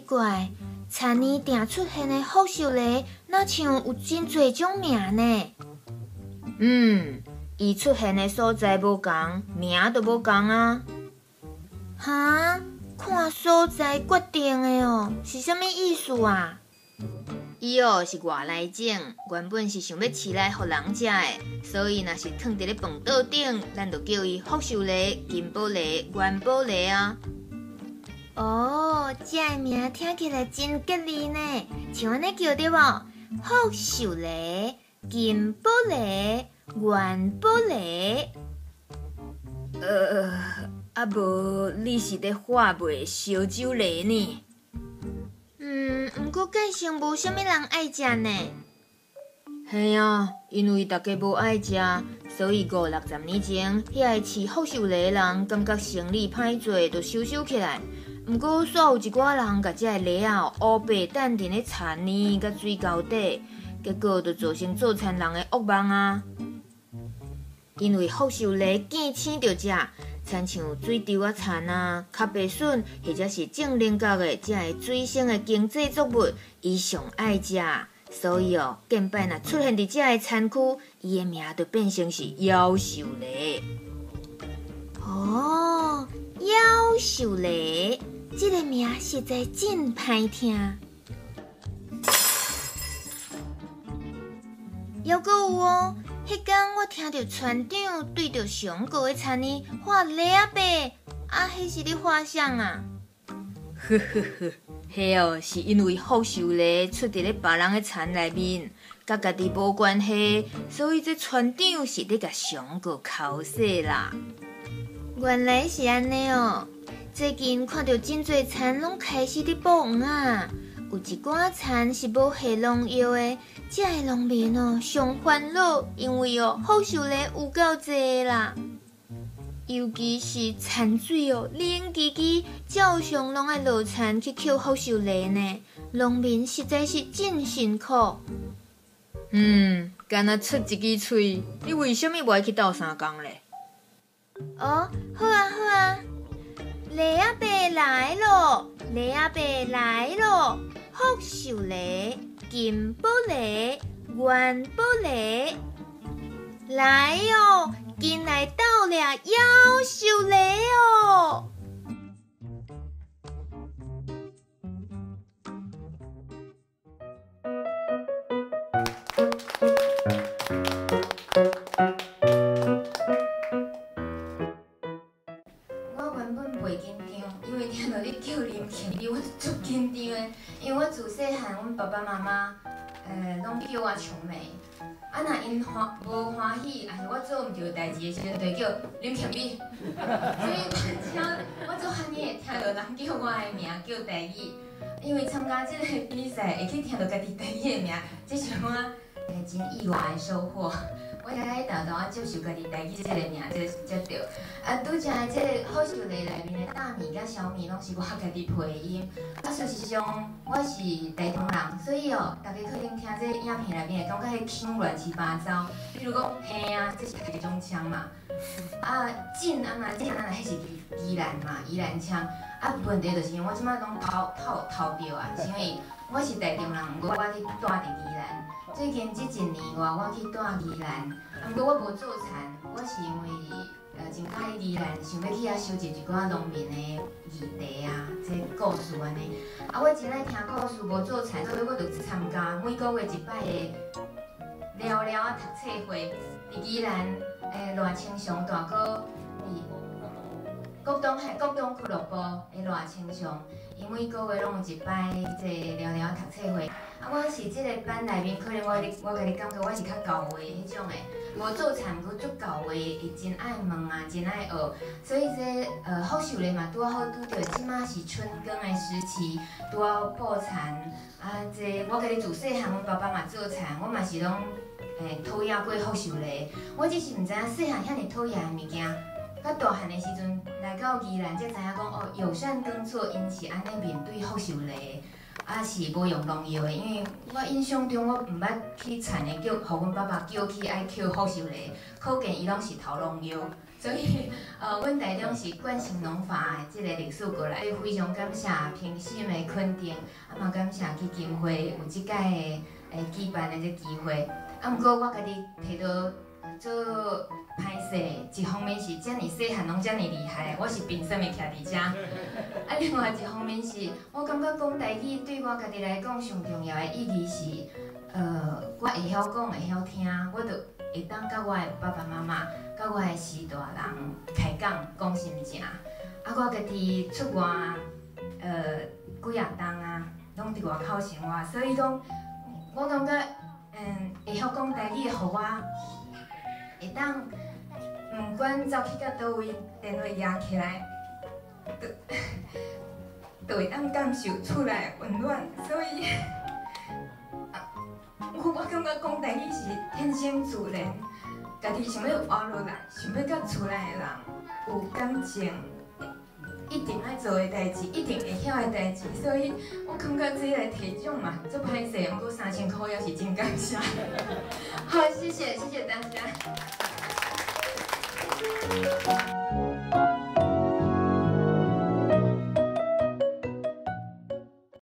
怪，田呢定出現的福壽螺，若像有真濟種名呢？嗯，伊出現的所在無仝，名就無仝啊。哈？看所在決定的哦，是啥物意思啊？伊哦是外來種，原本是想欲飼來予人食的，所以若是囥佇咧飯桌頂，咱就叫伊福壽螺、金寶螺、元寶螺啊。哦，這个名聽起來真吉利呢，像按呢叫對無？福壽螺、金寶螺、元寶螺。啊無，你是咧販賣燒酒螺呢？嗯，毋過蓋上無啥物人愛食呢。嘿啊，因為大家無愛食，所以五六十年前，遐个飼福壽螺的人感覺生理歹做，就收收起來。毋過煞有一寡人共這个螺仔烏白擲佇咧田呢佮水溝底，結果就造成做田人的噩夢啊！因為福壽螺見青就食，親像水稻仔田啊、殼白筍，或者是種菱角的這个水生的經濟作物，伊上愛食，所以哦，見擺若出現佇這个田區，伊的名就變成是夭壽螺。哦，夭壽螺，這个名實在真歹聽。猶閣有哦。彼工我聽著船長對著上高的田呢喊螺仔伯，啊，彼是咧喊啥啊？呵呵呵，彼哦是因為福壽螺出佇咧別人的田內面，佮家己無關係，所以這船長是咧共上高剾洗啦。原來是按呢哦！最近看著真濟田攏開始咧布黃仔。有一寡田是無下農藥的，這个農民哦上煩惱，因為哦福壽螺有夠濟啦，尤其是田水哦冷吱吱，照常攏愛落田去抾福壽螺呢。農民實在是真辛苦。嗯，干焦出一支喙，你為啥物無愛去鬥相共咧？哦，好啊，好啊。螺仔伯來囉，螺仔伯來囉，福壽螺、金寶螺、元寶螺，來哦，緊來鬥掠夭壽螺哦！我原本袂緊張，因為聽到你叫林慶美，我就足緊張的。因為我自細漢，阮爸爸媽媽，攏叫我長眉。啊，若𪜶歡無歡喜，抑是我做毋著代誌的時陣，就會叫林慶美。所以我聽，我足罕會聽著人叫我的名叫台語，因為參加這个比賽會去聽著家己台語的名，這是我真意外的收穫。我才會沓沓仔接受家己台語這个名，這才對。啊，拄才的這个福壽螺內面的大米佮小米攏是我家己配音。啊，事實上我是台中人，所以哦，大家可能聽這个影片內面會感覺彼腔亂七八糟。比如講，嘿啊，這是台中腔嘛。啊，進啊那進啊那，彼是宜蘭嘛，宜蘭腔。啊，問題就是因為我這擺攏偷偷偷著啊，是因為我是台中人，毋過我去住佇宜蘭。最近這一年外，我去住宜蘭，啊，毋過我無做田，我是因為真喜歡宜蘭，想欲去遐收集一寡農民的議題啊，這故事按呢。啊，我真愛聽故事，無做田，所以我就參加每个月一擺的聊聊仔讀冊會，佇宜蘭賴清祥大哥佇國東系國東俱樂部的賴清祥，伊每个月攏有一擺這聊聊讀冊會。啊，我是這个班內面，可能我我家己感覺我是較厚話彼種的，無做田，毋過足厚話，會真愛問啊，真愛學。所以這福壽螺嘛，拄仔好拄著，這馬是春耕的時期，拄仔好布田。啊，這我家己自細漢，阮爸爸嘛做田，我嘛是攏討厭過福壽螺。我只是毋知影細漢遐爾討厭的物件，到大漢的時陣來到宜蘭，才知影講哦，友善耕作𪜶是按呢面對福壽螺。啊，是無用農藥的，因為我印象中我毋捌去田的叫，予阮爸爸叫去愛抾福壽螺，可見伊攏是投農藥，所以，阮台中是慣行農法的這个歷史過來，非常感謝評審的肯定，啊嘛感謝基金會有這擺的舉辦的這機會。啊，毋過我家己提到做歹勢，一方面是遮爾細漢攏遮爾厲害，我是憑啥物徛佇遮？啊，另外一方面是我感覺講台語對我家己來講上重要的意義是，我會曉講，會曉聽，我就會當佮我的爸爸媽媽、佮我的序大人開講講心情。啊，我家己出外，幾仔冬啊，攏佇外口生活，所以講，我感覺，會曉講台語，予我會當，毋管走去到佗位，電話攑起來，就會當感受厝內溫暖，所以，我感覺講台語是天生自然，家己想欲活落來，想欲佮厝內的人有感情，一定愛做的代誌，一定會曉的代誌，所以我感覺這來提獎嘛，足歹勢，毋過3000箍也是真感謝。好，謝謝，謝謝大家。